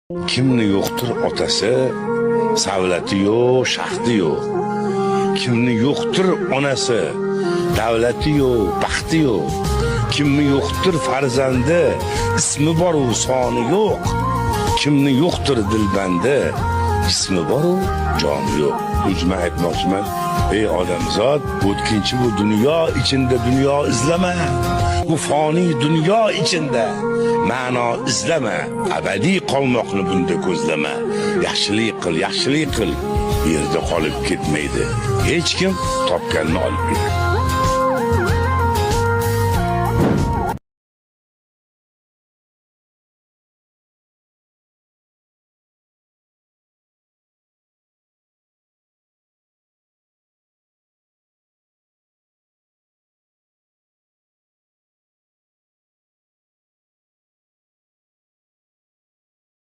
Kimni yo'qdir otasi, savlati yo'q, shaxti yo'q. Kimni yo'qdir onasi, davlati yo'q, baxti yo'q. Kimni yo'qdir farzandi, ismi bor u soni yo'q. Kimni yo'qdir dilbandi, jismi bor u joni yo'q. Ujma aytmoqchiman, ey odamzod, o'tkinchi bu dunyo ichinda dunyo izlama. Bu foniy dunyo ichinda ma'no izlama, abadiy qolmoqni bunda ko'zlama. Yaxshilik qil, yaxshilik qil, yerda qolib ketmaydi. Hech kim topganini olib ketadi.